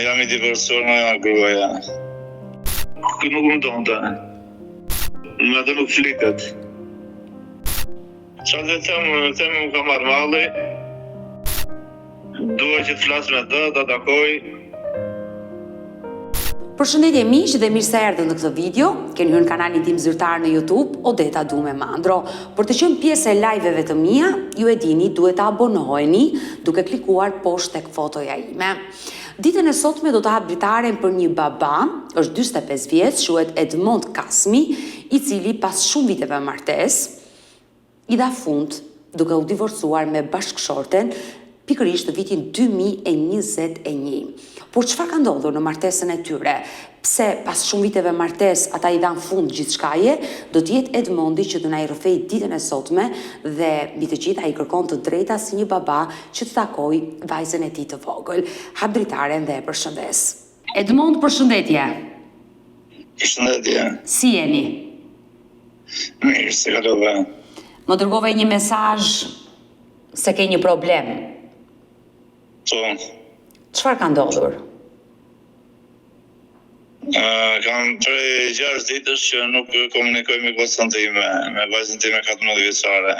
Jam i divorcuar nga gruaja. Ky nuk më donte. Me atë nuk flitet. Ça të them, them më ka marrë malli. Dua që të flas me të, ta takoj. Përshëndetje miq dhe mirë se erdhët në këtë video. Keni hyrë në kanalin tim zyrtar në YouTube, Odeta Dume Mandro. Për të qenë pjesë e live-eve të mia, ju e dini, duhet të abonoheni duke klikuar poshtë tek fotoja ime. Ditën e sotme do të hap dritaren për një baba, është 45 vjeç, quhet Edmond Kasmi, i cili pas shumë viteve martesë, i dha fund duke u divorcuar me bashkëshorten pikërisht në vitin 2021. Por çfarë ka ndodhur në martesën e tyre? Pse pas shumë viteve martesë ata i dhanë fund gjithçkaje? Do të jetë Edmondi që do na i rrëfejë ditën e sotme dhe mbi të gjitha i kërkon të drejta si një baba që të takojë vajzën e tij të vogël. Hap dritaren dhe e përshëndes. Edmond, përshëndetje. Përshëndetje. Si jeni? Mirë, si kalove? Më dërgove një mesazh se ke një problem. Po. Çfarë ka ndodhur? Uh, kam prej 6 ditësh që nuk komunikoj me gocën time, me vajzën time 14 vjeçare.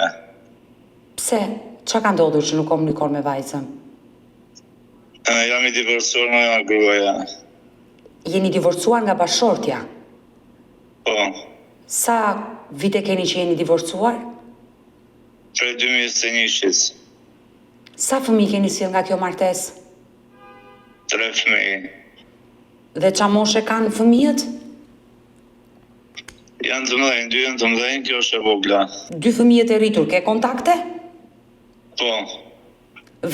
Pse? Çka ka ndodhur që nuk komunikon me vajzën? Uh, jam i divorcuar nga gruaja. Jeni divorcuar nga bashkëshortja? Po. Sa vite keni që jeni divorcuar? Prej 2021-shit. Sa fëmijë keni sjellë nga kjo martesë? Tre fëmijë. Dhe ça moshe kanë fëmijët? Janë të mëdhenj, dy janë të mëdhenj, kjo është e vogla. Dy fëmijët e rritur, ke kontakte? Po.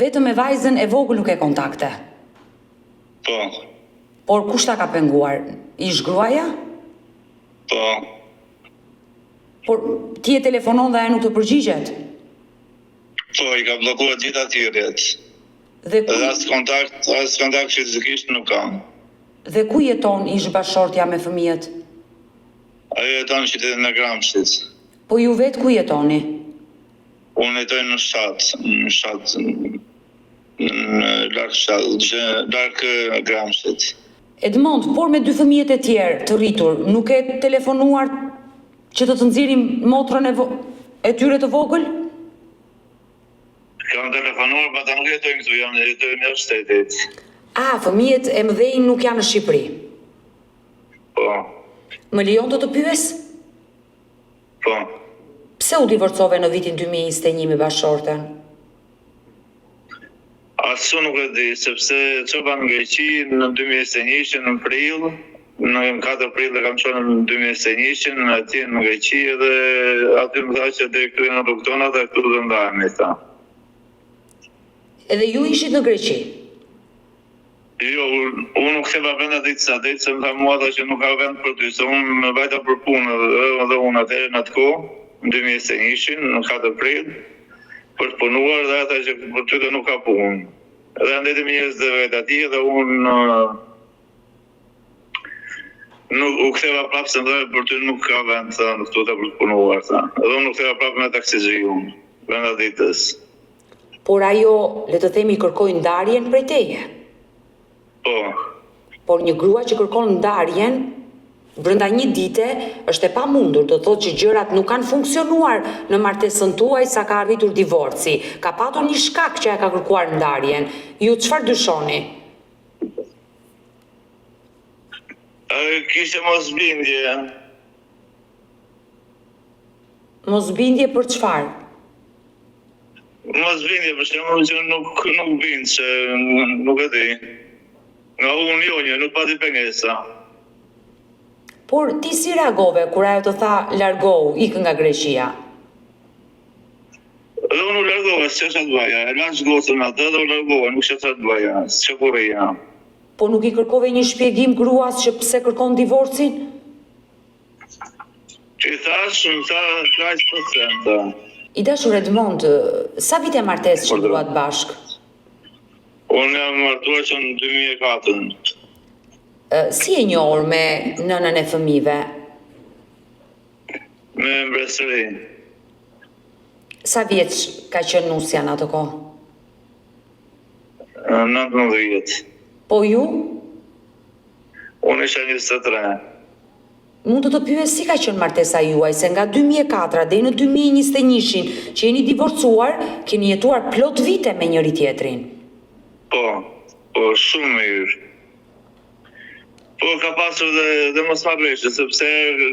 Vetëm me vajzën e vogël nuk ke kontakte? Po. Por kush ta ka penguar? Ish gruaja? Po. Por ti e telefonon dhe ajo nuk të përgjigjet? Po, i ka bllokuar gjitha thirrjet. Dhe ku Dhe as kontakt, as kontakt fizikisht nuk kam. Dhe ku jeton ish bashkëshortja me fëmijët? Ajo jeton në qytetin e Gramshit. Po ju vetë ku jetoni? Unë jetoj në fshat, në fshat në larg fshat, larg Gramshit. Edmond, por me dy fëmijët e tjerë të rritur, nuk ke telefonuar që të të nxjerrin motrën e, e tyre të vogël? Kam telefonuar, po ata nuk jetojnë këtu, janë jetojnë jashtë shtetit. A, fëmijët e mëdhenj nuk janë në Shqipëri? Po. Më lejon të të pyes? Po. Pse u divorcove në vitin 2021 me bashkëshorten? As unë nuk e di, sepse çova në Greqi në 2021 në prill, në 4 prill e kam çuar në 2021 atje në Greqi edhe aty më tha që deri këtu janë rrugët tona dhe këtu do ndahemi tha. Edhe ju ishit në Greqi? Jo, unë u ktheva brenda ditës atë ditë se më tha mua tha që nuk ka vend për ty, se unë më vajta për punë edhe, edhe unë atëherë në atë kohë, në 2021-shin, në 4 prill, për të punuar dhe tha që për ty dhe nuk ka punë. Dhe ndeti me njerëz të vet atje dhe unë nuk u ktheva prapë se më tha për ty nuk ka vend tha këtu tha për të punuar tha. Edhe unë u ktheva prapë me taksixhiun brenda ditës. Por ajo, le të themi, kërkoi ndarjen prej teje. Po. Por një grua që kërkon ndarjen brenda një dite është e pamundur, do të thotë që gjërat nuk kanë funksionuar në martesën tuaj sa ka arritur divorci. Ka patur një shkak që e ka kërkuar ndarjen. Ju çfarë dyshoni? Kishte mosbindje. Mosbindje për çfarë? Mosbindje për shembull që nuk nuk bind se nuk e di. Nga unë jo një, nuk pati pengesa. Por ti si reagove kur ajo të tha largohu, ik nga Greqia? Dhe unë u largova, s'ka çfarë të bëja. E lash gocën me atë dhe u largova, nuk kisha çfarë të bëja, s'ka ku rrija. Po nuk i kërkove një shpjegim gruas që pse kërkon divorcin? I thash, më tha, kaq po të them, tha. I dashur Edmond, sa vite martesë qëndruat bashkë? Unë jam martuar që në 2004. Si je njohur me nënën e fëmijëve? Me mbresëri. Sa vjeç ka qenë nusja në atë kohë? 19 vjet. Po ju? Unë isha 23. Mund të të pyes si ka qenë martesa juaj, se nga 2004 deri në 2021-shin që jeni divorcuar, keni jetuar plot vite me njëri tjetrin. Po, po, shumë mirë. Po, ka pasur dhe, dhe mosmarrëveshje, sepse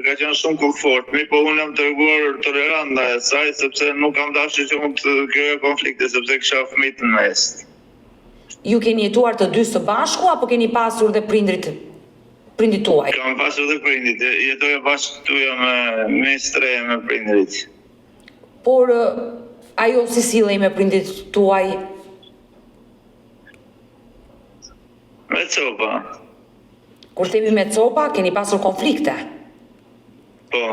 ka qenë shumë kokëfortë, mirëpo unë jam treguar tolerant ndaj saj, sepse nuk kam dashur që unë të krijoj konflikte, sepse kisha fëmijët në mes. Ju keni jetuar të dy së bashku apo keni pasur dhe prindrit prindit tuaj? Kam pasur dhe prindrit, jetoja bashkë këtuja me me strehë me prindrit. Por ajo si sillej me prindrit tuaj? Me copa. Kur themi me copa, keni pasur konflikte? Po.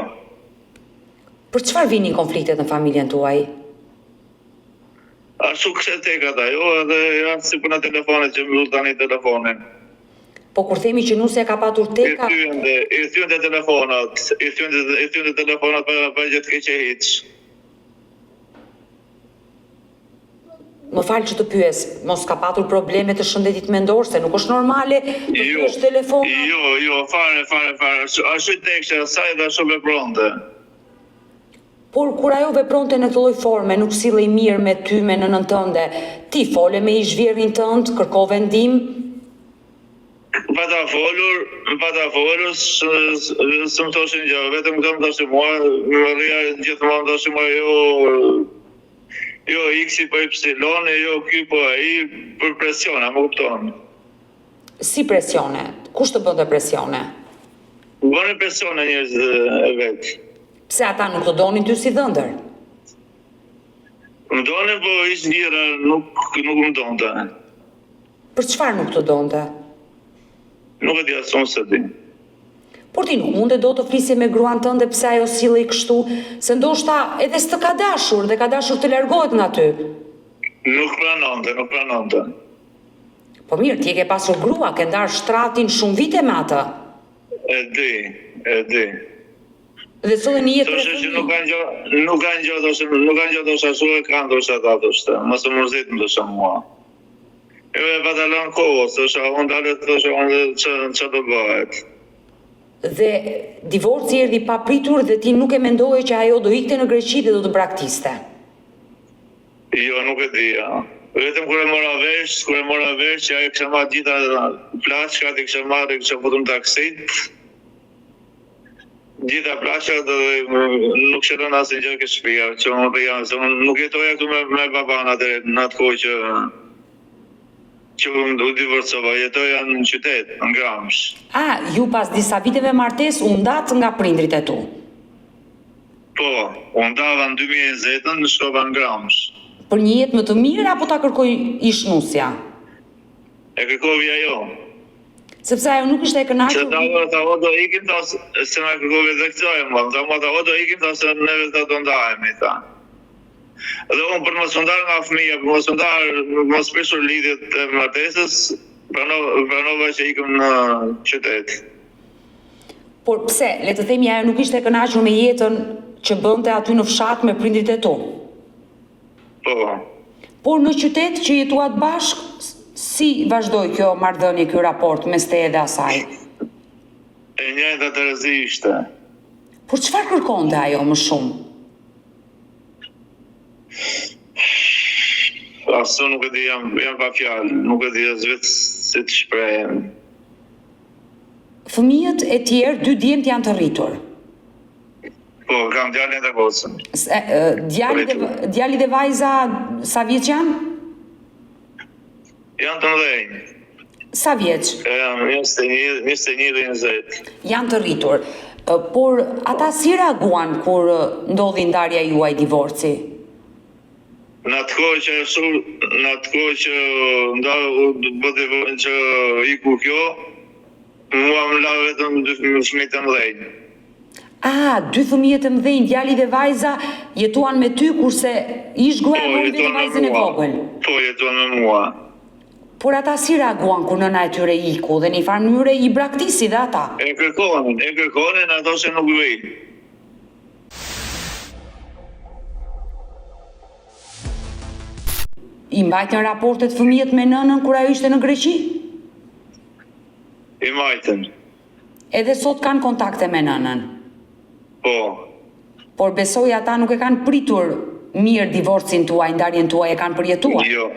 Për çfarë vinin konfliktet në familjen tuaj? Ashtu kishte tekat ajo edhe ja si puna telefonit që mbyll tani telefonin. Po kur themi që nusja ka patur teka. I thyente, i thyente telefonat, i thyente, i thyente telefonat pa pa gjë të keqe hiç. Më fal që të pyes, mos ka patur probleme të shëndetit mendor se nuk është normale të jo, thyesh telefonat. Jo, jo, fare, fare, fare, ashtu i tekshe asaj dhe ashtu vepronte. Por kur ajo vepronte në këtë lloj forme, nuk sillej mirë me ty, me nënën tënde, ti fole me ish-vjehrrin tënd, kërkove ndihmë? Pata folur, pata folur, s'më thoshin gjë, vetëm këtë më thoshin mua, më rrija gjithmonë më thoshin mua jo jo X-i po Y-i, jo ky po ai, për presione, më kupton. Si presione? Kush të bënte presione? Bënin presione njerëzit e vet. Pse ata nuk të donin ty si dhëndër? Më donin, po ish vjehrra nuk nuk më donte. Për çfarë nuk të donte? Nuk e di as unë s'e di. Por ti nuk munde dot të flisje me gruan tënde pse ajo sillej kështu, se ndoshta edhe s'të ka dashur dhe ka dashur të largohet nga ty. Nuk pranonte, nuk pranonte. Po mirë, ti e ke pasur grua, ke ndarë shtratin shumë vite me atë. E di, e di. Dhe solle në jetë tre fëmijë. Thoshte që nuk kanë gjë, nuk kanë gjë, thoshte, nuk kanë gjë, thoshte, ashtu e kanë, thoshte ata, thoshte, mos u mërzit, më thoshte mua. Jo, e pata lënë kohë, thoshte, unë dalë, thoshte, unë dhe që, që do bëhet. Dhe divorci erdhi papritur dhe ti nuk e mendoje që ajo do ikte në Greqi dhe do të braktiste. Jo, nuk e dija. Vetëm kur e mora vesh, kur e mora vesh që ajo kishte marrë gjitha plaçkat, i kishte marrë, i kishte futur në taksit. Gjitha plaçkat dhe nuk kishte lënë asnjë gjë ke shtëpia, që unë rrija, se unë nuk jetoja këtu me me babanë atëherë në atë kohë që që unë u divorcova, jetoja në qytet, në Gramsh. Ah, ju pas disa viteve martesë u ndatë nga prindërit e tu. Po, u ndava në 2020-ën, shkova në Gramsh. Për një jetë më të mirë apo ta kërkoi ish nusja? E kërkoi ajo. Sepse ajo nuk ishte e kënaqur. Se tha, o, tha, o, do ikim, tha, se ma kërkoi dhe këtë ajo mua, tha, mua, tha, o, do ikim, tha, se neve, tha, do ndahemi, tha. Dhe unë për mos u ndarë nga fëmija, për mos u ndarë, mos prishur lidhjet e martesës, pranova, pranova që ikëm në qytet. Por pse, le të themi ajo nuk ishte e kënaqur me jetën që bënte aty në fshat me prindërit e tu. Po. Por në qytet që jetuat bashkë, si vazhdoi kjo marrëdhënie, ky raport mes teje dhe asaj? E njëjta terezi ishte. Por çfarë kërkonte ajo më shumë? As unë nuk e di, jam, jam pa fjalë, nuk e di as vetë si të shprehem. Fëmijët e tjerë, dy djemtë janë të rritur. Po, kam djalin dhe gocën. Djali dhe, djali dhe vajza, sa vjeç janë? Janë të mëdhenj. Sa vjeç? Janë 21, 21 dhe 20. Janë të rritur. Por ata si reaguan kur ndodhi ndarja juaj divorci? Në atë kohë që ashtu, në atë kohë që nda u bë që iku kjo, mua më la vetëm dy fëmijët e mëdhenj. Ah, dy fëmijët e mëdhenj, djali dhe vajza jetuan me ty kurse ish gruaja po, mori vetëm vajzën e vogël. Po, jetuan me mua. Por ata si reaguan kur nëna e tyre iku dhe në një farë mënyre i braktisi dhe ata? E kërkonin, e kërkonin, ato se nuk vij. I mbajtën raportet fëmijët me nënën kur ajo ishte në Greqi? I mbajtën. Edhe sot kanë kontakte me nënën. Po. Por besoj ata nuk e kanë pritur mirë divorcin tuaj, ndarjen tuaj, e kanë përjetuar. Jo.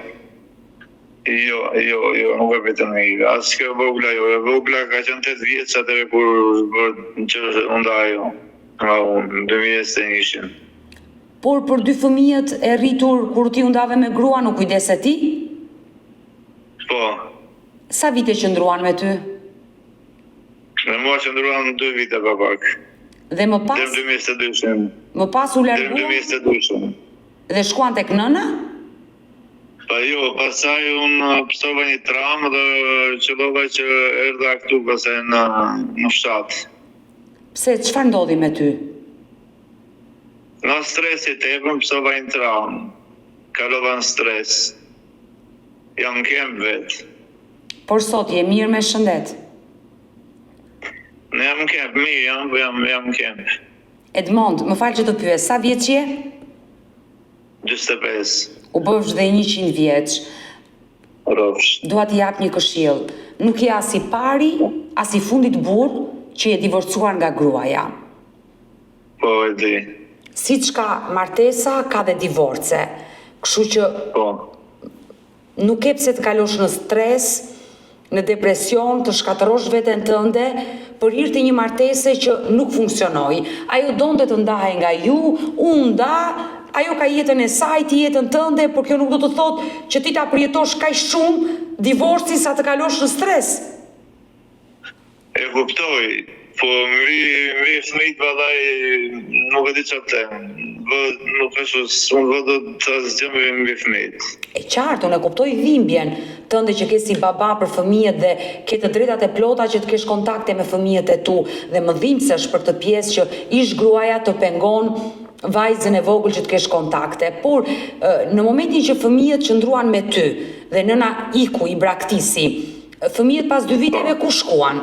Jo, jo, jo, nuk e pritën mirë. As kjo e vogla jo, e vogla ka qenë 8 vjeç atëherë kur u bë që u nda ajo nga unë, në 2021-shin. Por për dy fëmijët e rritur kur ti u ndave me gruan u kujdese ti? Po. Sa vite qëndruan me ty? Me mua qëndruan dy vite pa pak. Dhe më pas? Deri në 2022-shin. Më pas u larguan? Deri në 2022-shin. Dhe shkuan tek nëna? Pa jo, pastaj unë pësova një traumë dhe qëllova që erdha këtu pastaj në, në fshat. Pse, çfarë ndodhi me ty? Nga stresi i tepërm pësova një traumë. Kalova në stres. Jam në kemp vetë. Por sot je mirë me shëndet? Në jam në kemp, mirë jam, po jam, jam në kemp. Edmond, më fal që të pyes, sa vjeç je? 45. U bëfsh dhe 100 vjeç. Rrofsh. Dua të jap një këshillë. Nuk je as i pari, as i fundit burrë që je divorcuar nga gruaja. Po, e di. Siç ka martesa, ka dhe divorce. Kështu që Po. Nuk ke pse të kalosh në stres, në depresion, të shkatërrosh veten tënde për hir të një martese që nuk funksionoi. Ajo donte të ndahej nga ju, u nda, ajo ka jetën e saj, ti jetën tënde, por kjo nuk do të thotë që ti ta përjetosh kaq shumë divorcin sa të kalosh në stres. E kuptoj, po mbi mbi fëmijët vallai nuk e di çfarë të them. Bë nuk është s'mund të vë dot asgjë mbi mbi fëmijët. E qartë, unë e kuptoj dhimbjen tënde që ke si baba për fëmijët dhe ke të drejtat e plota që të kesh kontakte me fëmijët e tu dhe më dhimbsesh për këtë pjesë që ish gruaja të pengon vajzën e vogël që të kesh kontakte. Por në momentin që fëmijët qëndruan me ty dhe nëna iku, i braktisi, Fëmijët pas dy viteve ku shkuan?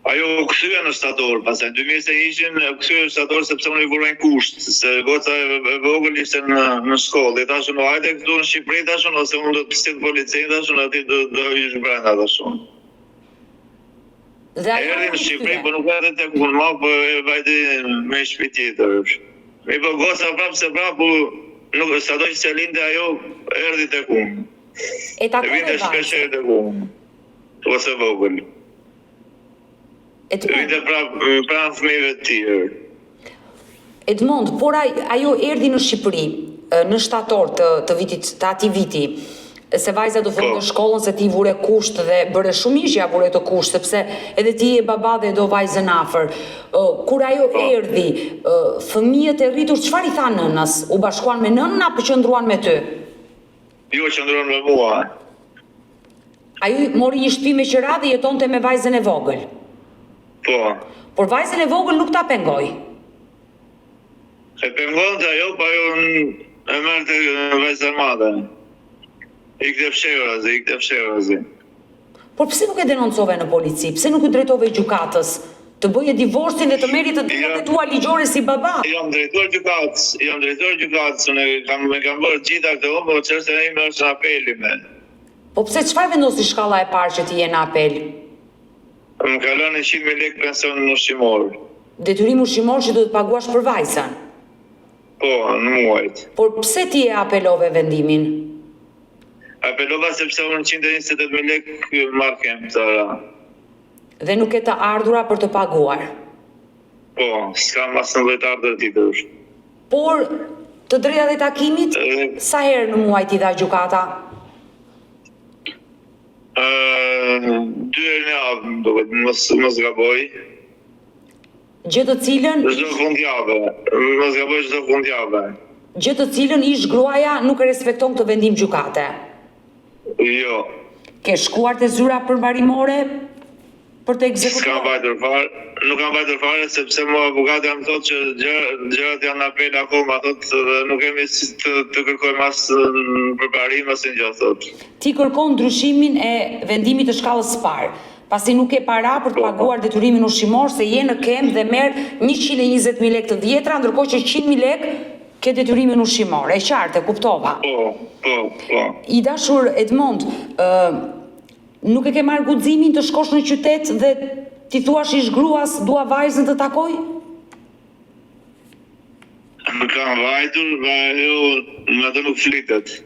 Ajo u kthye në shtator, pastaj në 2021-shin u kthye në shtator sepse unë i vura një kusht, se goca e vogël ishte në në shkollë. I thashë unë hajde këtu në Shqipëri thashë unë ose unë do të sjell policinë thashë unë aty do do hysh brenda thashë unë. Dhe ajo Erdhi në Shqipëri, po nuk erdhi tek unë më, po e vajti me shtëpi tjetër. Mirëpo goca prapë se prapë, nuk sado që s'e linte ajo, erdhi tek unë. E takove vinte shpesh herë tek unë. Goca e vogël. Edmond. Vinte prapë pranë fëmijëve të tjerë. Edmond, por ai, ajo erdhi në Shqipëri në shtator të të vitit të atij viti, se vajza do fillonte po. shkollën se ti i vure kusht dhe bëre shumë mirë që ia vure atë kusht, sepse edhe ti je baba dhe e do vajzën afër. Kur ajo po. erdhi, fëmijët e rritur çfarë i thanë nënës? U bashkuan me nënën apo qëndruan me ty? Jo, qëndruan me mua. Ajo mori një shtëpi me qira dhe jetonte me vajzën e vogël. Po. Por vajzën e vogël nuk ta pengoi. E pengonte ajo, po ajo e merrte vajza e madhe. Ikte fshehurazi, ikte fshehurazi. Por pse nuk e denoncove në polici? Pse nuk iu drejtove gjykatës? Të bëje divorcin dhe të merrje të drejtat e tua ligjore si baba. Jam drejtuar gjykatës, jam drejtuar gjykatës, unë kam e kam bërë të gjitha këto, po çështja ime është në apel ime. Po pse çfarë vendosi shkalla e parë që ti je në apel? Më ka lënë 100.000 lekë pension ushqimor. Detyrim ushqimor që duhet të paguash për vajzën. Po, në muajt. Por pse ti e apelove vendimin? Apelova sepse unë 128.000 lekë marr kem të Dhe nuk ke të ardhura për të paguar. Po, s'kam asnjë lloj të ardhur tjetër. Por, të drejtat e takimit, sa herë në muaj t'i dha gjykata? Dy herë në javë, më duket, mos mos gaboj. Gjë të cilën Çdo fundjavë, mos gaboj çdo fundjavë. Gjë të cilën ish gruaja nuk e respekton këtë vendim gjykate. Jo. Ke shkuar te zyra përmbarimore për të ekzekutuar? S'kam vajtur fare, nuk kam vajtur fare sepse mua avokatja më thotë që gjërat janë në apel akoma, thotë dhe nuk kemi si të, të kërkojmë as përparim asnjë gjë thotë. Ti kërkon ndryshimin e vendimit të shkallës së parë, pasi nuk ke para për të po, po. paguar detyrimin ushqimor se je në kemp dhe merr 120.000 lekë të vjetra, ndërkohë që 100.000 lekë Ke detyrimin ushqimor, e qartë, e kuptova. Po, po, po. I dashur Edmond, ë. Nuk e ke marrë guximin të shkosh në qytet dhe t'i thuash ish gruas dua vajzën të takoj? Kam vajtur, dhe ajo me atë nuk flitet.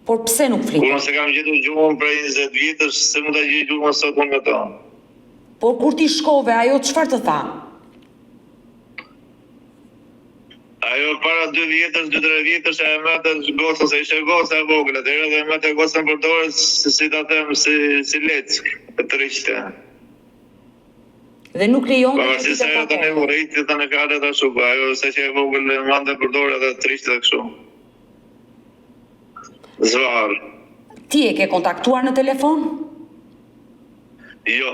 Por pse nuk flitet? Kur unë s'e kam gjetur gjuhën prej 20 vjetësh, se mund ta gjej gjuhën sot unë me to. Por kur ti shkove, ajo çfarë të tha? Ajo para dy vjetësh, dy tre vjetësh e merrte gocën se ishte goca e vogël atëherë dhe e merrte gocën për dorë si, si ta them si si leckë e tërhiqte. Dhe nuk lejonte që ti ta takoje. Tani u rrit tani ka ardhur ashtu, po ajo sa që e vogël e mbante për dorë edhe tërhiqte kështu. Zvarr. Ti e ke kontaktuar në telefon? Jo,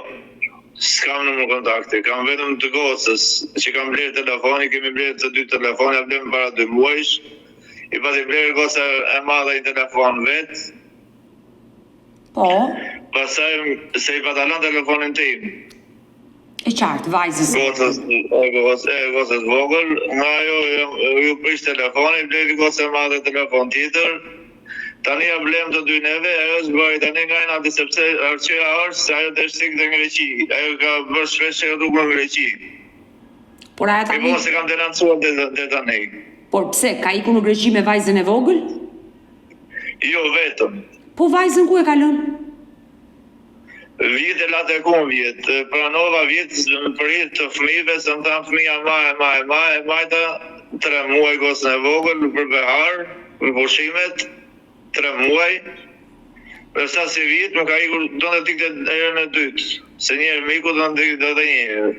s'kam numër kontakti, kam vetëm të gocës që kam blerë telefon, i kemi blerë të dy telefon, ja blemë para dy muajsh. I pati blerë goca e madhe një telefon vet. Po. Pastaj se i pata lënë telefonin tim. E qartë, vajzës. Gocës, e gocës, e gocës vogël, nga ajo iu prish telefoni, bleu goca e madhe telefon tjetër. Tani ja blemë të dy neve, ajo s'bëri tani nga inati sepse arsyeja është se ajo desh të ikte në Greqi, ajo ka bërë shpesh herë rrugën në Greqi. Por ajo tani. Mirëpo s'e kam denoncuar deri tani. Por pse, ka ikur në Greqi me vajzën e vogël? Jo, vetëm. Po vajzën ku e ka lënë? Vjet e la tek unë vjet, pranova vjet për hir të fëmijëve se më thanë fëmija ma e ma e ma e majta tre muaj gocën e vogël për behar në pushimet tre muaj ndërsa sivjet më ka ikur donte të ikte herën e dytë se një herë më iku donte të ikte edhe një herë.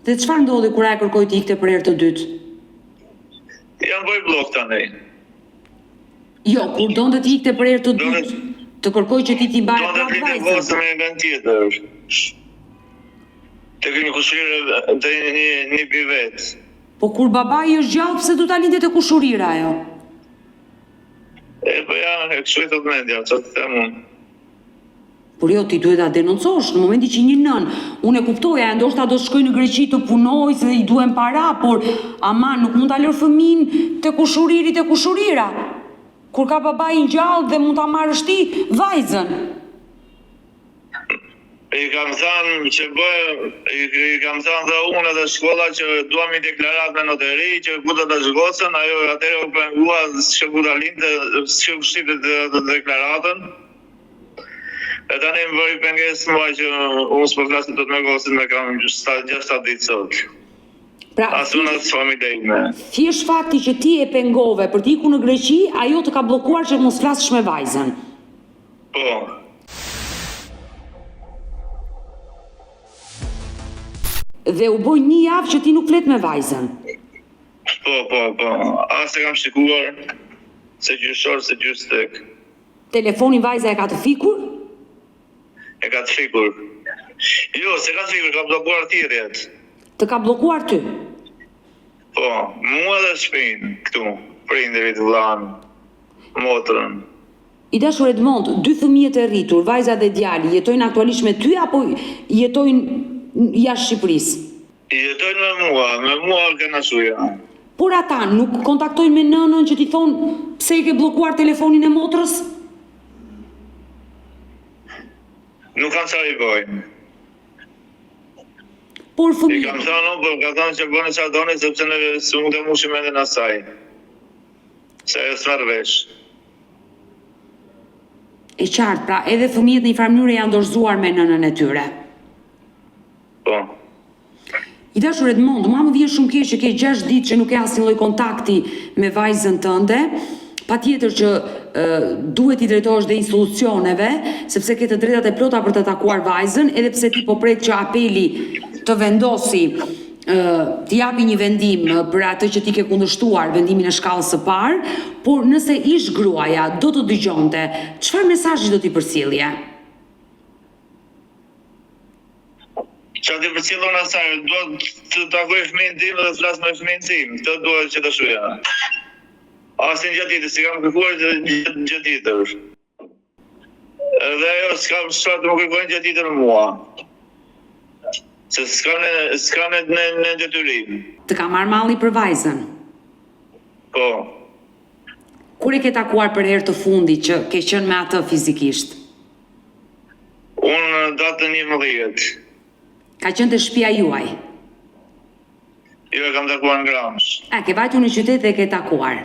Dhe çfarë ndodhi kur ajo kërkoi të ikte për herë të dytë? Jam bëj bllok tani. Jo, kur donte të ikte për herë të dytë, të kërkoi që ti t'i mbaje prapë vajzën. Donte të linte në një vend tjetër. Te një kushërirë, te një nipi i vet. Po kur babai është gjallë, pse do ta linte te kushërira ajo? E po ja, e kështu i thotë mendja, ça të them unë. Por jo, ti duhet ta denoncosh, në momentin që një nënë, unë e kuptoj, ajo ndoshta do të shkojë në Greqi të punojë se i duhen para, por ama nuk mund ta lërë fëmijën te kushuriri te kushurira. Kur ka babain gjallë dhe mund ta marrësh ti vajzën. I kam thënë që bë, i, i kam thënë dhe unë edhe shkolla që duam një deklaratë me noteri që ku do ta lësh gocën, ajo atëherë u pengua që ku ta linte, që shqipet të deklaratën. E tani më bëri pengesë mua që unë s'po flas dot me gocën me kam 6-7 ditë sot. Pra, as unë as familja ime. Thjesht fakti që ti e pengove për të ikur në Greqi, ajo të ka bllokuar që mos flasësh me vajzën. Po. Dhe u bë një javë që ti nuk flet me vajzën. Po, po, po. As e kam shikuar se gjyshor, se gjysh tek. Telefonin vajza e ka të fikur? E ka të fikur. Jo, s'e ka të fikur, ka bllokuar thirrjet. Të ka bllokuar ty? Po, mua dhe shpinë këtu, prindërit, vllanë, motrën. I dashur Edmond, dy fëmijët e rritur, vajza dhe djali, jetojnë aktualisht me ty apo jetojnë jashtë Shqipërisë? Jetojnë me mua, me mua kanë ashuja. Por ata nuk kontaktojnë me nënën që t'i thonë pse e ke bllokuar telefonin e motrës? Nuk kanë çfarë i bëjnë. Por fëmijët. I kam thënë unë, por ka thënë që bëni çfarë doni sepse ne s'mund të mbushim mendjen asaj. Se ajo s'merr vesh. E qartë, pra edhe fëmijët në një farë mënyre janë dorëzuar me nënën e tyre. Po. I dashur Edmond, mua më vjen shumë keq që ke 6 ditë që nuk ke asnjë lloj kontakti me vajzën tënde. Patjetër që e, duhet t'i drejtohesh dhe institucioneve, sepse ke të drejtat e plota për të takuar vajzën, edhe pse ti po pret që apeli të vendosi të japi një vendim për atë që ti ke kundërshtuar vendimin e shkallës së parë, por nëse ish gruaja do të dëgjonte, çfarë mesazhi do t'i përcillje? Ça t'i përcjell unë asaj, dua të takoj fëmijën tim dhe të flas me fëmijën tim, këtë dua që të shuja. Asnjë gjë tjetër, s'i kam kërkuar gjë, gjë tjetër. Edhe ajo s'ka çfarë të më kërkojnë gjë tjetër mua. Se s'ka në, s'ka në, në, në detyrim. Të ka marrë malli për vajzën? Po. Kur e ke takuar për herë të fundit që ke qenë me atë fizikisht? Unë në datën 11. Ka qenë te shtëpia juaj? Jo, e kam takuar në Gramsh. A, ke vajtur në qytet dhe e ke takuar?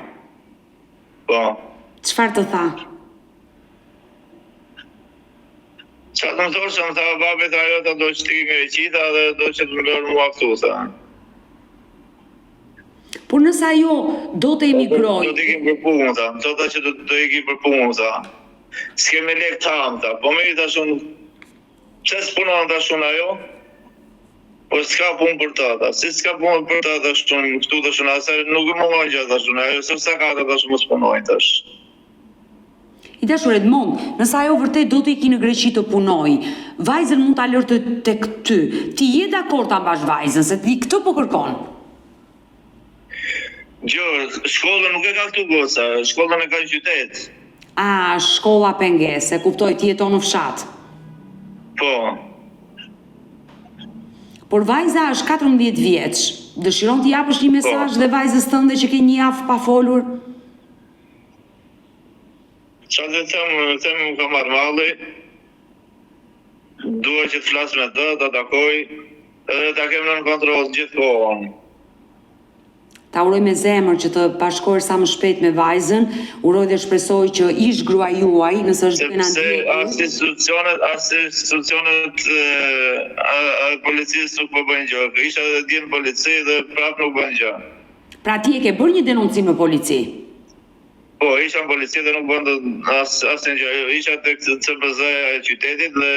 Po. Çfarë të tha? Çfarë të më thoshte, më tha babi, tha ajo, tha do që të iki në Greqi, tha dhe do që të më lërë mua këtu, tha. Por nëse ajo do të emigrojë... Do të ikim për punë, tha, më tha që do të ikim për punë, tha. S'kemi lek të hamë, tha, po mirë thash unë, pse s'punon thash unë ajo? Po s'ka punë për ta, tha, si s'ka punë për ta, thash unë, këtu thash unë, asaj nuk i mungon gjë, thash unë, ajo s'është sakate, thash unë, mos punojë, thash. I dashur Edmond, nëse ajo vërtet do të iki në Greqi të punojë, vajzën mund ta lërë tek ty. Ti je dakord ta mbash vajzën, se ti këtë po kërkon. Jo, shkollën nuk e ka këtu goca, shkollën e ka në qytet. A, shkolla pengesë, e kuptoj, ti jeton në fshat. Po. Por vajza është 14 vjeç. Dëshiron t'i japësh një mesazh po. dhe vajzës tënde që ke një javë pa folur? Ça të them, them më ka marrë malli, dua që të flas me të, ta takoj, edhe ta kem nën kontroll gjithë kohën. Ta uroj me zemër që të bashkohesh sa më shpejt me vajzën, uroj dhe shpresoj që ish gruaja juaj, nëse është duke na Sepse ndjekur, as institucionet, as institucionet e, e policisë nuk po bëjnë gjë. Isha edhe dje në polici dhe prapë nuk bëjnë gjë. Pra ti e ke bërë një denoncim në polici? Po, isha në polici dhe nuk bënë as asnjë gjë. Isha tek CBZ-ja e qytetit dhe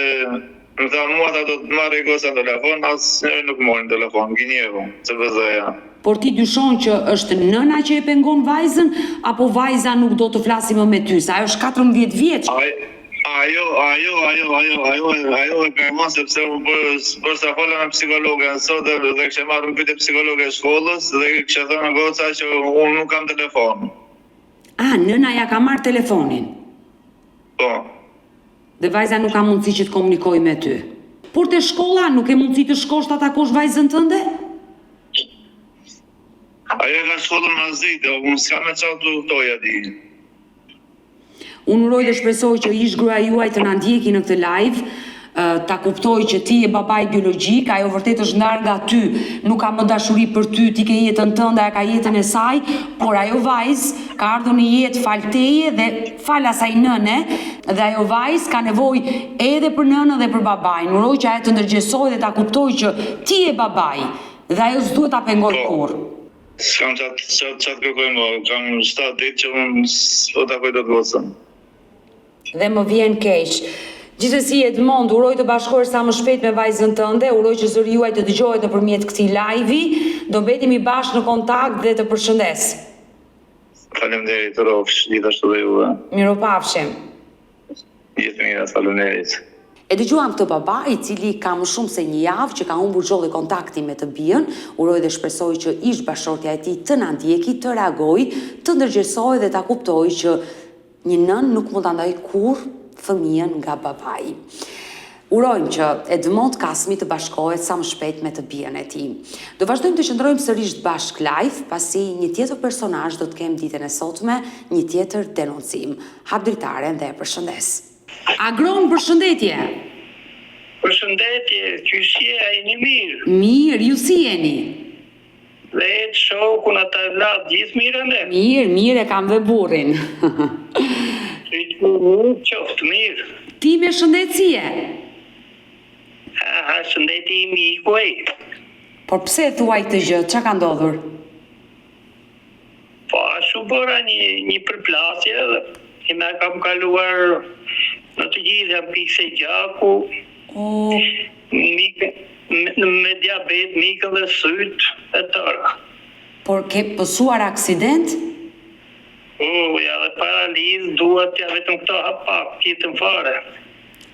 më tha mua tha do të marrë goca në telefon, asnjëri nuk mori në telefon, gënjeu CBZ-ja. Por ti dyshon që është nëna që e pengon vajzën apo vajza nuk do të flasi më me ty, se ajo është 14 vjeç. Ai Ajo, ajo, ajo, ajo, ajo, ajo e pengon sepse unë për, për sa fola me psikologen sot dhe, dhe kishe marrë në pyetje psikologe e shkollës dhe kishe thënë goca që unë nuk kam telefon. Ah, nëna ja ka marrë telefonin. Po. Dhe vajza nuk ka mundësi që të komunikojë me ty. Por te shkolla nuk ke mundësi të shkosh ta takosh vajzën tënde? Ajo e ka shkollën masdite, unë s'kam me ça të udhëtoj atje. Unë uroj dhe shpresoj që ish gruaja juaj të na ndjeki në këtë live, ta kuptojë që ti je babai biologjik, ajo vërtet është ndarë nga ty, nuk ka më dashuri për ty, ti ke jetën tënde, ajo ka jetën e saj, por ajo vajzë ka ardhur në jetë falë teje dhe falë asaj nëne dhe ajo vajzë ka nevojë edhe për nënën dhe për babain. Uroj që ajo të ndërgjegjësohet dhe ta kuptojë që ti je babai dhe ajo s'duhet ta pengojë Po. kurrë. S'kam ça ça ça të kërkoj më, kam 7 ditë që unë s'po takoj dot gocën. Dhe më vjen keq. Gjithsesi Edmond, uroj të bashkohesh sa më shpejt me vajzën tënde, uroj që zëri juaj të dëgjohet nëpërmjet këtij live-i, do mbetemi bashkë në kontakt dhe të përshëndes. Faleminderit, rrofsh, gjithashtu dhe juve. Mirupafshim. Gjithë të mirat, faleminderit. E dëgjuam këtë baba, i cili ka më shumë se një javë që ka humbur çdo lloj kontakti me të bijën, uroj dhe shpresoj që ish bashkëshortja e tij të na ndjeki, të reagojë, të ndërgjegjësohet dhe ta kuptojë që një nënë nuk mund ta ndajë kurrë fëmijën nga babai. Urojmë që Edmond Kasmi të bashkohet sa më shpejt me të bijën e tij. Do vazhdojmë të qëndrojmë sërish bashkë live, pasi një tjetër personazh do të kem ditën e sotme, një tjetër denoncim. Hap dritaren dhe e përshëndes. Agron, përshëndetje! Përshëndetje, qysh je, a jeni mirë? Mirë, ju si jeni? Vetë, shokun, ata evlat, gjithë mirë ane? Mirë, mirë e kam dhe burrin. Shyqyr, mirë qoftë, mirë. Ti me shëndet si je? Aha, shëndeti im iku ej. Por pse e thua këtë gjë, ça ka ndodhur? Po ashtu bëra një një përplasje dhe i me kam kaluar në të gjithë jam pikse gjaku. O Mik me, me diabet, m'ikën dhe sytë e tëra. Por ke pësuar aksident? Po, ja dhe paralizë, duart ja vetëm këto hap pak, tjetën fare.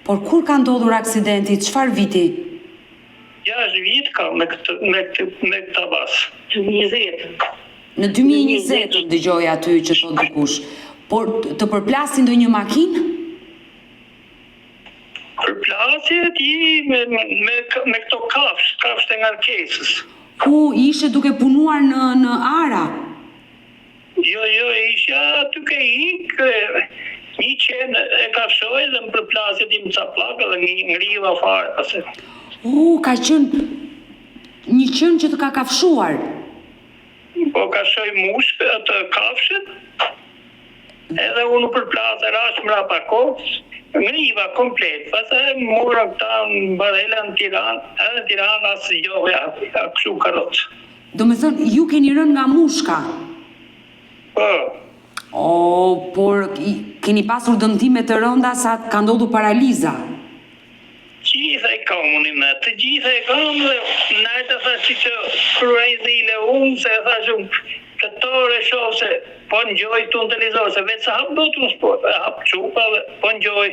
Por kur ka ndodhur aksidenti, çfarë viti? 6 vjet ka me këtë me këtë me këtë bas. 20. Në 2020 dëgjoj aty që thotë dikush. Por të përplasi ndonjë makinë? Përplasje ti me me me këto kafshë, kafshët e ngarkesës. Ku ishe duke punuar në në ara? Jo, jo, isha aty ke ik, një qen e kafshoi dhe më përplasi ti më ca pllaka dhe ngriva fare pastaj. U, ka qenë një qen që të ka kafshuar. Po kafshoi mushkë atë kafshën, edhe unë u përplasa rashë mrapa kokës, ngriva komplet, pastaj më morën këta në barela në Tiranë, edhe në Tiranë asgjë, ja, kështu karrocë. Domethënë, ju keni rënë nga mushka? Po. O, por keni pasur dëmtime të rënda sa ka ndodhur paraliza? Gjitha i kam unë me, të gjitha i kam dhe najta thash që që shkruaj zile unë se e thash unë këtë orë e shoh se po ngjoj këtu në televizor se vetë s'e hap dot unë s'po e hap çupa dhe po ngjoj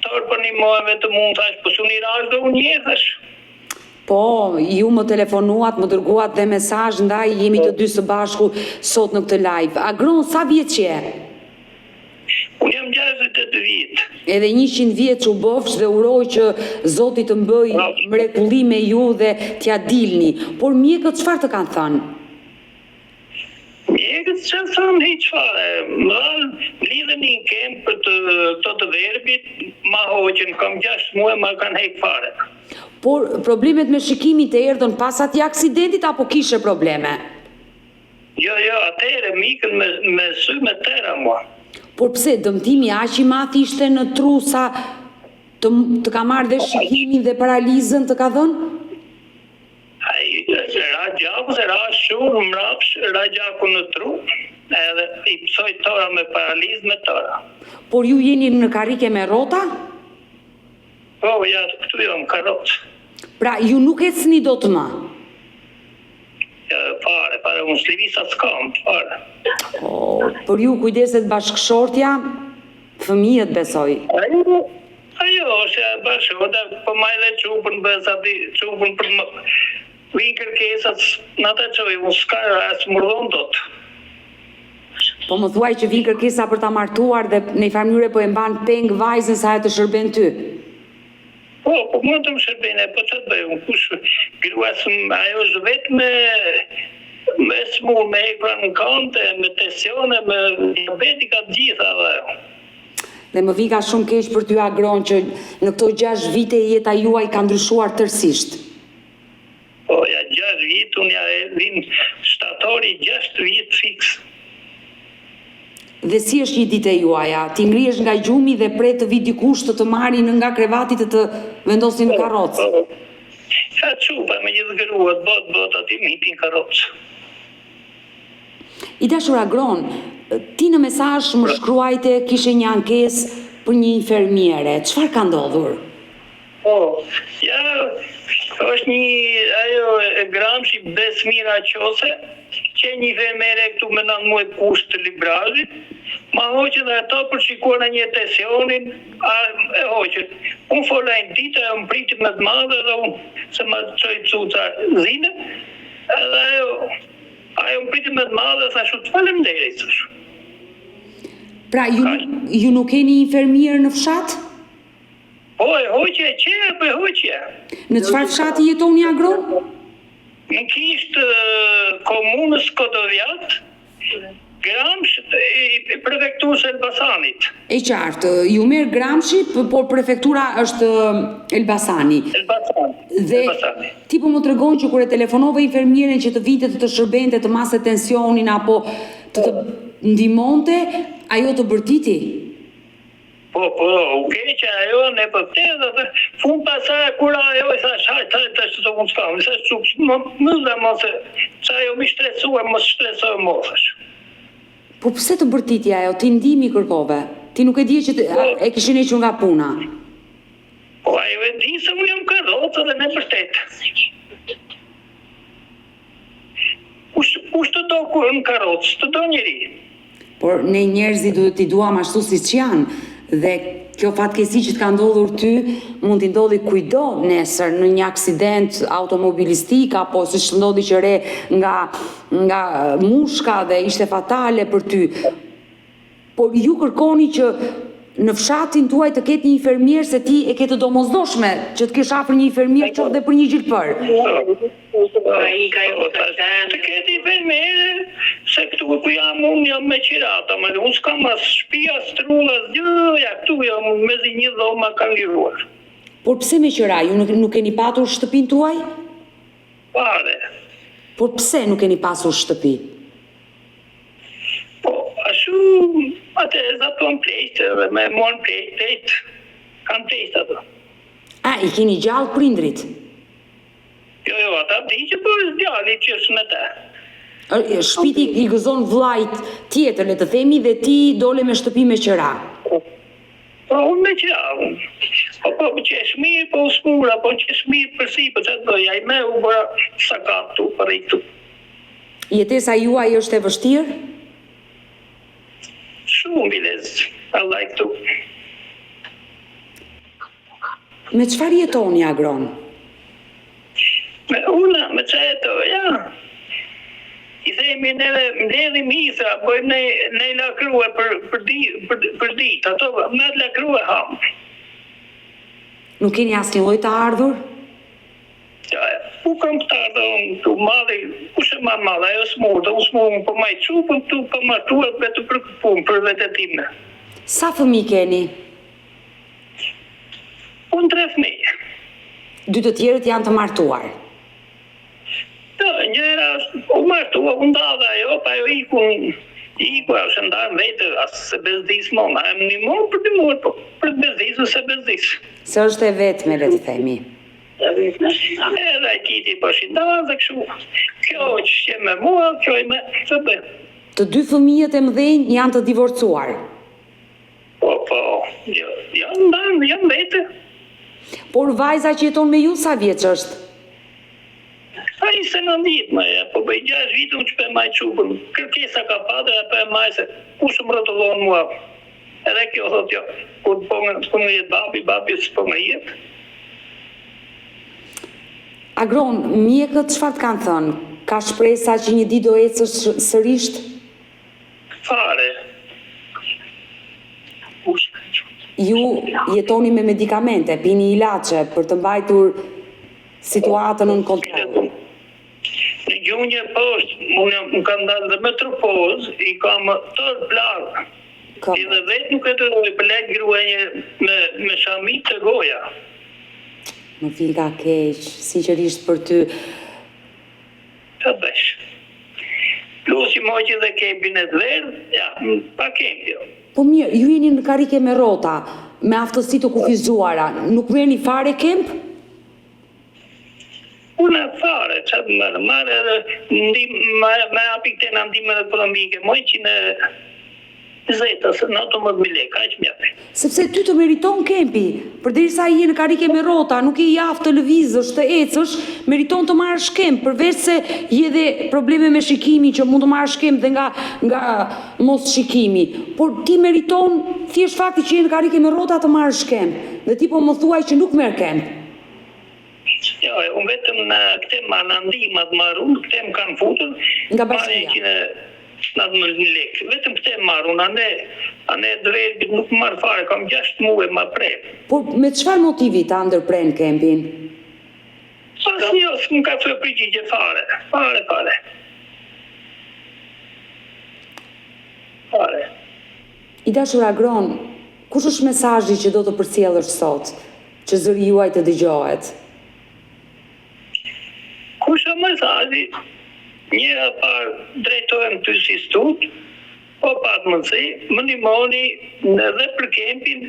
të orë po ndihmohem vetëm unë thash po s'unë i rash dhe unë një thash. Po, ju më telefonuat, më dërguat dhe mesazh, ndaj jemi të dy së bashku sot në këtë live. Agron, sa vjeç je? Unë jam 62 vjet. Edhe 100 vjeç u bëfsh dhe uroj që Zoti të bëjë mrekulli me ju dhe t'ja dilni. Por mjekët çfarë të kanë thënë? Mjekët s'çan thonë hiç fare, më dhanë lidhën një kemp për të këto të verbit, ma hoqën, kam 6 muaj ma kanë hek fare. Por problemet me shikimin të erdhën pas atij aksidentit apo kishe probleme? Jo, jo, atëherë më ikën me, me sy me tëra mua. Por pse dëmtimi aq i madh ishte në tru sa të, të ka marrë dhe shikimin dhe paralizën të ka dhënë? Ai ra gjaku se ra shumë mrapsh, ra gjaku në tru, edhe i pësoi tora me paralizë me tora. Por ju jeni në karrike me rrota? Po, ja, këtu jam, karrocë. Pra, ju nuk ecni dot më? Ja, fare, fare, unë s'lëviz as kam, fare. O, për ju kujdeset bashkëshortja, fëmijët besoj. Ajo, ajo është e bashkëshortja, po maj dhe çupën, bëhet sa di, çupën për më... Vijnë kërkesat, në ata çoj, unë s'ka as m'urdhon dot. Po më thuaj që vijnë kërkesa për ta martuar dhe në një farë mënyre po e mban peng vajzën sa ajo të shërben ty. Po, po mund të më shërbejnë, po ça të bëj unë, kush, grua së, ajo është vetë me, me smur, me hekura në kante, me tensione, me diabet i ka të gjitha dhe ajo. Dhe më vika shumë keq për ty Agron që në këto 6 vite jeta juaj ka ndryshuar tërësisht. Po, ja 6 vit, unë ja e vin shtatori 6 vjet fiks. Dhe si është një ditë e juaja? Ti ngrihesh nga gjumi dhe pret të vi dikush të të marri në nga krevati të të vendosi në karrocë. Po, Ja çupa me gjithë gruat, bot, bot, aty më hipin karrocë. I dashur Agron, ti në mesazh më shkruajte kishe një ankesë për një infermiere. Çfarë ka ndodhur? Po, ja, është një, ajo e Gramshi Besmira Qose, që një infermiere këtu me 9 muaj kusht të Librazhdit, ma hoqën dhe ato për shikuar në një tensionin, a, e hoqën. Unë fola një ditë, ajo më priti me të madhe dhe unë se ma çoi cuca zine, edhe ajo, ajo më priti me të madhe, thashë, të faleminderit, thashë. Pra, ju, ju nuk keni infermier në fshat? Po, e hoqe, që e po e hoqe. Në çfarë fshati jetoni Agron? Në kishtë të komunës Kodovjat, Gramsh i prefekturës Elbasanit. E qartë, ju merr Gramshi, por prefektura është Elbasani. Elbasani. Dhe Elbasani. ti po më tregon që kur e telefonove infermieren që të vinte të të shërbente, të maste tensionin apo të të ndihmonte, ajo të bërtiti. Po, po, u keqe ajo, ne po te dhe dhe fund pasaj kur ajo i thash, hajt, hajt, tash të unë s'kam, i thash, çup, më, më dhe mos e, se ajo më shtresua, mos shtresoj më, thash. Po pse të bërtiti ajo? Ti ndihmë i kërkove. Ti nuk e dije që të, e kishin hequr nga puna. Po ajo e di se unë jam karrocë dhe me vërtet. Kush, kush të do kur në karrocë, të do njeri. Por ne njerëzit duhet t'i duam ashtu siç janë dhe kjo fatkeqësi që të ka ndodhur ty mund t'i ndodhi kujdo nesër në një aksident automobilistik apo siç ndodhi që re nga nga mushka dhe ishte fatale për ty. Por ju kërkoni që në fshatin tuaj të ketë një infermier se ti e ke të domosdoshme që të kesh afër një infermier qoftë dhe për një gjilpër. Të ketë infermier, se. Se këtu ku jam unë jam me qira, më unë s'kam as shtëpi, as trull, as gjë, ja këtu jam mezi një dhomë ma kanë liruar. Por pse me qira, ju nuk, nuk keni patur shtëpinë tuaj? Fare. Por pse nuk keni pasur shtëpi? Po, ashtu, atë e zaptuan pleqtë dhe me morën pleqtë, pleqtë, kanë pleqtë ato. A, i keni gjallë prindrit? Jo, jo, ata vdiqën, po është djali që është me te. Shpiti i gëzon vllait tjetër, le të themi, dhe ti dole me shtëpi me qira. Po, unë me qira, unë. Po, po, qesh mirë, po u smura, po qesh mirë përsi, po ça të bëj, ai me u bëra sakat këtu, po rri këtu. Jetesa juaj është e vështirë? Shumë, bilez, Allah këtu. Me çfarë jetoni Agron? Me una, me ça jetoj, ja. I themi neve mbledhim ithra, bëjmë ne ne lakrue për për di për për ditë, ato me atë lakrue ham. Nuk keni asnjë lloj të ardhur? Ja, ku kam të ardhur unë këtu, malli, kush e ma mall, ajo smur, dhe unë smur, unë po maj çupën këtu, pa martuar vetëm për këtë punë, për vete time. Sa fëmijë keni? Unë tre fëmijë. Dy të tjerët janë të martuar. Jo, njëra është u martua, u nda dhe ajo, pa ajo iku, iku, ajo është ndarë vetë, as s'e bezdis mo, ma e më ndihmon për të ndihmuar, po për të bezdisur s'e bezdis. Se është e vetme, le të themi. Edhe ai tjetri po është i ndarë dhe kështu. Kjo që qe me mua, kjo i me, të bëjmë. Të dy fëmijët e mëdhenj janë të divorcuar. Po, po, jo, janë ndarë, janë vete. Por vajza që jeton me ju sa vjeç është? Ka 29 vjet më, ja, po bëj 6 vite unë që po e maj çupën. Kërkesa ka patur, ja po e maj se kush më rrotullon mua. Edhe kjo thot jo, kur po po ngrihet babi, babi s'po ngrihet. Agron, mjekët çfarë të kanë thënë? Ka shpresa që një ditë do ecësh sërisht? Fare. Ju jetoni me medikamente, pini ilaçe për të mbajtur situatën nën kontroll. Në gjunjë poshtë, unë më kam dalë dhe me tropozë, i kam tërë plagë. Edhe vetë nuk e duroj, për lek grua një me, me shami të goja. Më vjen keq, sinqerisht për ty. Ça të bësh. Plus i moqi dhe kempin e të verdhë, ja, pa kemp jo. Po mirë, ju jeni në karrike me rrota, me aftësi të kufizuara, nuk merrni fare kemp? Unë fare, ça të marr, marr edhe ndihmë, më japi këte në ndihmën ekonomike, moj që në 20 ose 19.000 lekë, kaq më japi. Sepse ty të meriton kempi, përderisa je në karrike me rrota, nuk je i aftë të lëvizësh, të ecësh, meriton të marrësh kemp, përveç se je dhe probleme me shikimin që mund të marrësh kemp dhe nga nga mos shikimi. Por ti meriton thjesht fakti që je në karrike me rrota të marrësh kemp. Dhe ti po më thuaj që nuk merr kemp. Jo, unë vetëm në këte ma në ndihmat marr unë, këte më kanë futur, Nga bashkia. 119 lekë. Vetëm këte marr unë, ane, ane dverbit nuk marr fare, kam 6 muaj ma pre. Por me çfarë motivi ta ndërpren kempin? Asnjë, s'më ka thënë përgjigje fare, fare, fare. Fare. I dashur Agron, kush është mesazhi që do të përcjellësh sot, që zëri juaj të dëgjohet? Kush është mesazhi? Një e parë drejtohem ty si stud, po pat mundësi, më ndihmoni edhe për kempin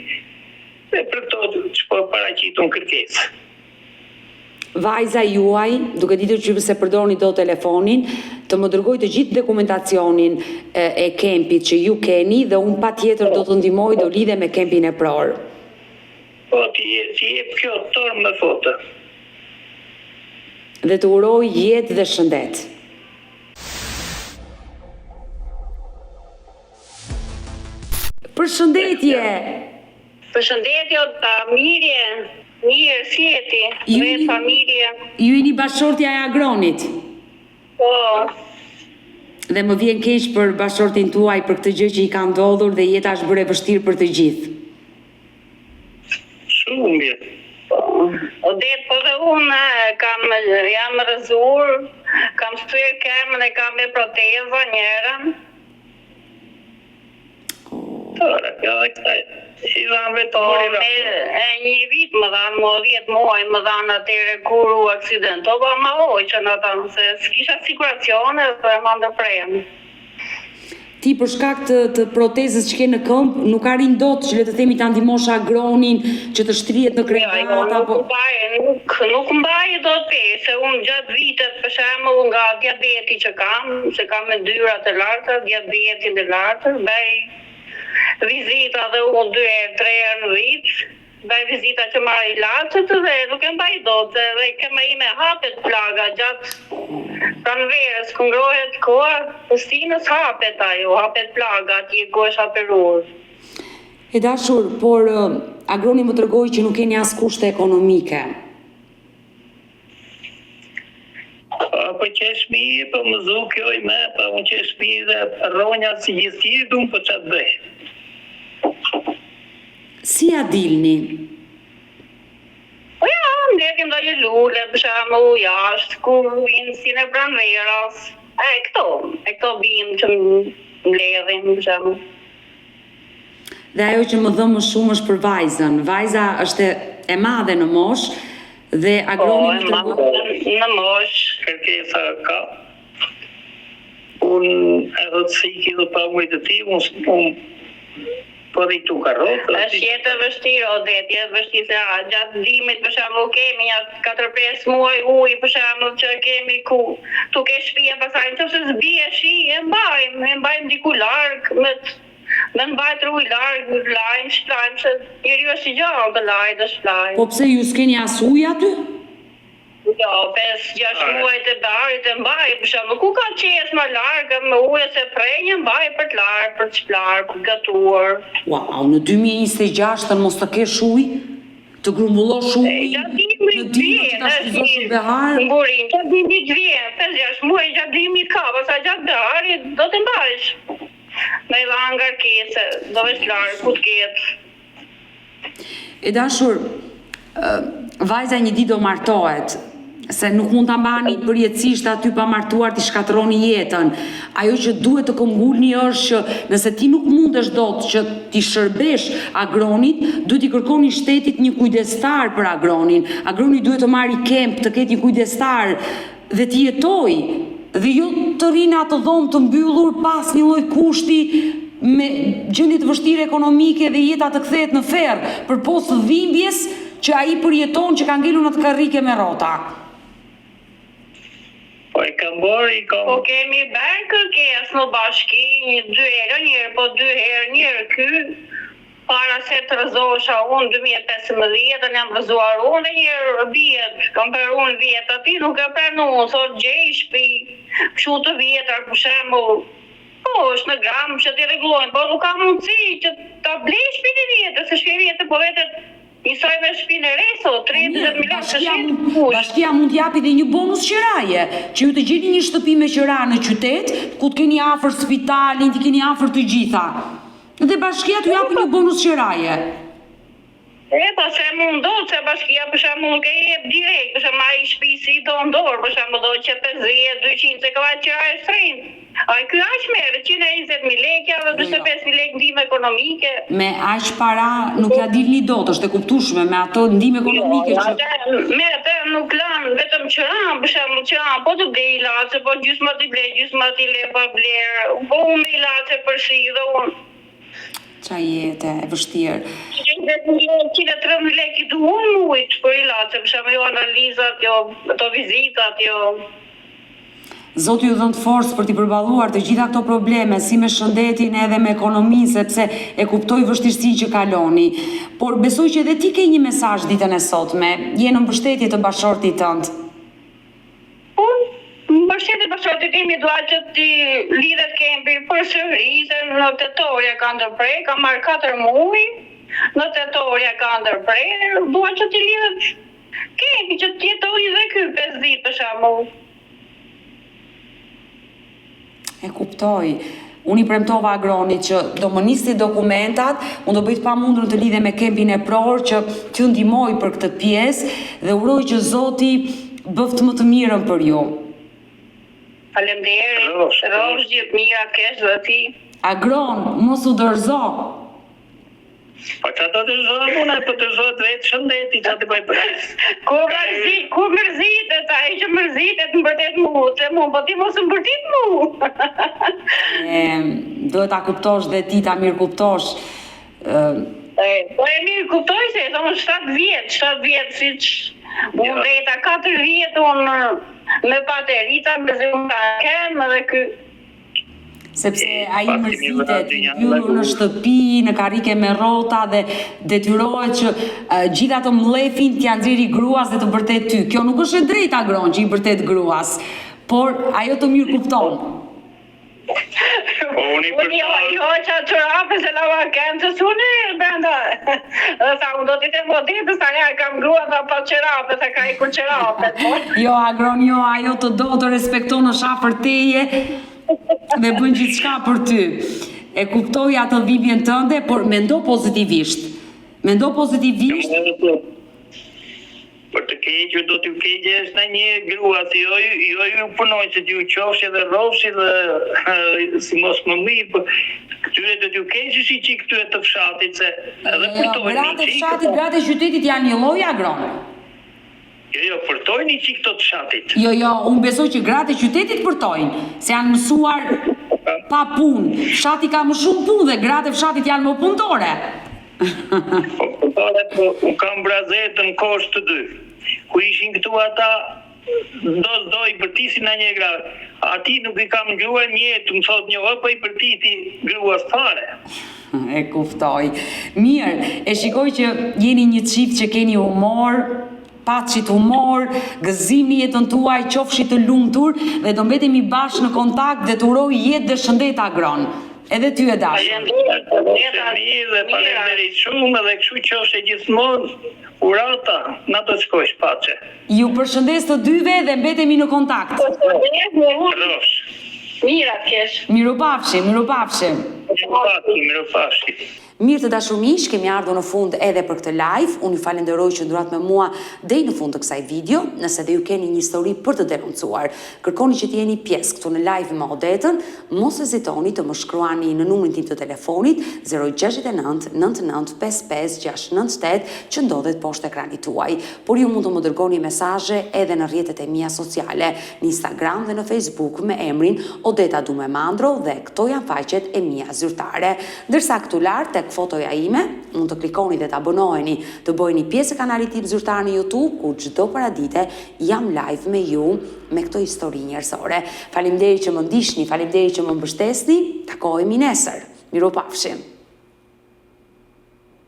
e për këto që po paraqit unë kërkesë. Vajza juaj, duke ditur që ju s'e përdorni dot telefonin, të më dërgojë të gjithë dokumentacionin e, e kempit që ju keni dhe unë patjetër do të ndihmoj, do lidhem me kempin epror. Po, ti, ti jep kjo tërë me foto. Dhe të uroj jetë dhe shëndet. Përshëndetje! Përshëndetje Ota, mirë je? Mirë, si je ti? Ju Dhe jeni- familja? Ju jeni bashkëshortja e Agronit. Po, Dhe më vjen keq për bashkëshortin tuaj për këtë gjë që i ka ndodhur dhe jeta është bërë e vështirë për të gjithë. Shumë mirë. po. Odet, po dhe unë kam jam rrëzuar, kam thyer këmbën e kam me proteza njërën. Ora, kjo e kësaj. I dhanë vetë Po, me e një vit më dhanë, mua 10 muaj më dhanë atëherë kur u aksidentova, ma hoqën ata, se s'kisha siguracione dhe ma ndërprenë. Ti për shkak të të protezës që ke në këmbë, nuk arrin dot që le të themi ta ndihmosh Agronin që të shtrihet në Jo, jo, krevat nuk apo mbaj, nuk nuk mbaj dot peshë, se unë gjatë vitet, për shembull, nga diabeti që kam, se kam yndyra të larta, diabetin e lartë, bëj vizita dhe unë dy herë, tre herë në vit, bëj vizita që marr ilaçet dhe nuk e mbaj dot, se edhe këmba ime hapet plaga gjatë pranverës, kur ngrohet koha, stinës hapet ajo, hapet plaga atje ku është operuar. E dashur, por Agroni më tregoi që nuk keni as kushte ekonomike. Po qe shmi, po më zu kjo i me, po unë qe shmi dhe rronja si gjithë tjerë, unë po ça të bëj. Si ja dilni? Po ja, mbledhim ndonjë lule, për shembull, jashtë, kur vijnë si në pranverës. E këto, e këto bimë që mbledhim, për shembull. Dhe ajo që më dhemb më shumë është për vajzën. Vajza është e, e madhe në moshë dhe Po, Agroni e më tregoi madhe në moshë. Kërkesa ka. Unë edhe të si iki dhe pa ujë të ti, unë unë po rri tu karrocë, Është jetë e vështirë, Odet, jetë e vështirë se a, gjatë dimrit për shembull kemi nja 4-5 muaj ujë për shembull që kemi ku tu ke shtëpia pastaj nëse s'bie shi e mbajmë, e mbajmë diku larg me me mbajtur ujë larg, lajmë, shplajmë se njeriu është i gjallë të lajë të shplajë. Po pse ju s'keni as ujë aty? Jo, 5-6 muajt e barit e mbaj, për shembull, ku ka çezmë larg me ujë ose prenjë mbaj për të larë, për të shplarë, për të gatuar. Wow, në 2026-ën mos të kesh ujë, të grumbullosh E, ujin gjatë në dimrit dimër që vjen, ta është shfrytëzosh në një behar. burim, gjatë dimrit vjen, 5-6 muaj gjatë dimrit ka, pastaj gjatë beharit do të mbajsh. Me i dhanë ngarkesë, do veç larë, ku të ketë. E dashur, vajza një ditë do martohet, se nuk mund ta mbani përjetësisht aty pa martuar t'i shkatërroni jetën. Ajo që duhet të këmbgulni është që nëse ti nuk mundesh dot që t'i shërbesh Agronit, duhet t'i kërkoni shtetit një kujdestar për Agronin. Agroni duhet të marrë kemp, të ketë një kujdestar dhe të jetojë dhe jo të rrinë në atë dhomë të mbyllur pa asnjë lloj kushti me gjendje të vështirë ekonomike dhe jeta të kthehet në ferr, përpos dhimbjes që ai përjeton që ka ngelur në atë karrike me rrota. Po i kam bërë, i kam... Po kemi bërë kërkesë në bashki, një dy herë, një herë, po dy herë, një herë ky, para se të rrëzohesha unë, 2015-ën jam rrëzuar unë dhe një herë vjet, kam bërë unë vjet aty, nuk e pranuan, thotë gjej shtëpi, kështu të vjetër, për shembull, po është në Gramsh që t'i rregullojnë, po nuk ka mundësi që ta blej shtëpinë e vjetër, se shtëpia e vjetër po vetet njësoj me shtëpinë e re sot, 30 Mirë, milion të bashkia shet mund, kush. bashkia mund t'japi dhe një bonus qiraje, që ju të gjeni një shtëpi me qira në qytet, ku të keni afër spitalin, të keni afër të gjitha. Dhe bashkia t'ju japi një bonus qiraje. E, po se mundot, se bashkia për shembull nuk e jep direkt, për shembull ai shtëpi si do në dorë, për shembull do që 50, 200, se ka qira e shtrenjtë. Ai ky aq merr 120.000 lekë dhe 45.000 lekë ndihmë ekonomike. Me aq para nuk ja dilni dot, është e kuptueshme me ato ndihmë ekonomike Jo, që atë, me atë nuk lan vetëm qiranë, për shembull qiranë, po të blej ilaçe, po gjysma t'i blej, gjysma t'i le pa bler, po unë me ilaçe për si dhe unë. Ça jete, e vështirë. 130 lekë i duhen mujt për ilaçe, për shembull jo analizat, jo ato vizitat, jo. Zoti ju dhëntë forcë për t'i përballuar të gjitha këto probleme, si me shëndetin edhe me ekonominë, sepse e kuptoj vështirësinë që kaloni. Por besoj që edhe ti ke një mesazh ditën e sotme, je në mbështetje të bashkëshortit tënd. Unë në mbështetje të bashkëshortit tim i dua që t'i lidhet kempi përsëri, se në tetor ja ka ndërprer, ka marrë 4 muaj, në tetor ja ka ndërprer, dua që t'i lidhet kempi që të jetojë dhe ky 5 ditë për shembull. E kuptoj. Unë i premtova Agronit që do më nisni dokumentat, unë do bëj të pamundurën të lidhem me kempin epror që t'ju ndihmoj për këtë pjesë dhe uroj që Zoti bëftë më të mirën për ju. Faleminderit. Rrofsh, gjithë mirat kesh dhe ti. Agron, mos u dorëzo. Po ça do të dorëzohem unë, po dorëzohet vetë shëndeti, ça të bëj për Ku mërzi, ku mërzitet, ai që mërzitet, më bërtet mu, të mu, po ti mos më bërtit mu. E, duhet ta kuptosh dhe ti ta mirëkuptosh. E, po e mirëkuptoj se e thonë 7 vjet, 7 vjet siç unë veta 4 vjet unë me paterita, me zhunga kem edhe ky Sepse ai mërzitet, i mbyllur në shtëpi, në karrike me rrota dhe detyrohet që gjithë atë mllefin t'ia nxjerri gruas dhe të bërtet ty. Kjo nuk është e drejtë Agron që i bërtet gruas, por ajo të mirëkupton. Po unë i Unë jo, jo që çorape se lava kemë të suni brenda. Dhe tha, unë do t'i them Odetës, tha ja kam grua tha pa çorape, tha ka ikur çorape. Po. Jo Agron, jo, ajo të do, të respekton është afër teje dhe bën gjithçka për ty. E kuptoj atë dhimbjen tënde, por mendo pozitivisht. Mendo pozitivisht. Për të keqe do t'ju keqesh në një grua si jo jo ju punonjësit ju qofshi dhe rrofshi dhe si mos më mirë po këtyre do t'ju keqesh i çik këtyre të fshatit se edhe Jo, përtojnë gratë e çik fshatit, gratë e qytetit janë një lloj Agron. Jo jo përtojnë i çik këto të fshatit. Jo jo, unë besoj që gratë e qytetit përtojnë, se janë mësuar pa punë. Fshati ka më shumë punë dhe gratë e fshatit janë më punëtore. Po punëtore po unë kam brazetë në kosh të dy. Ku ishin këtu ata do s'do i bërtisin në një gra. Atij nuk i kam ngjuar një të më thot një o po i bërtiti gruas fare. E kuptoj. Mirë, e shikoj që jeni një çift që keni humor, paçit humor, gëzim në jetën tuaj, qofshi të lumtur dhe do mbetemi bashkë në kontakt dhe të uroj jetë dhe shëndet Agron. Edhe ty e dashur. Faleminderit mirë dhe faleminderit shumë dhe kështu qoftë gjithmonë urata na do të shkosh paçe. Ju përshëndes të dyve dhe mbetemi në kontakt. Rrofsh. Mira të kesh. Mirupafshim, mirupafshim. Mirupafshim, mirupafshim. Mirë të dashur miq, kemi ardhur në fund edhe për këtë live. Unë ju falenderoj që qëndruat me mua deri në fund të kësaj video. Nëse dhe ju keni një histori për të denoncuar, kërkoni që të jeni pjesë këtu në live me Odetën, mos hezitoni të më shkruani në numrin tim të telefonit 069 99 55 698 që ndodhet poshtë ekranit tuaj. Por ju mund të më dërgoni mesazhe edhe në rrjetet e mia sociale, në Instagram dhe në Facebook me emrin Odeta Dume Mandro dhe këto janë faqet e mia zyrtare. Ndërsa këtu lart tek fotoja ime, mund të klikoni dhe të abonoheni, të bëheni pjesë e kanalit tim zyrtar në YouTube, ku çdo paradite jam live me ju me këto histori njerëzore. Faleminderit që më ndiqni, faleminderit që më mbështesni, takohemi nesër. Mirupafshim.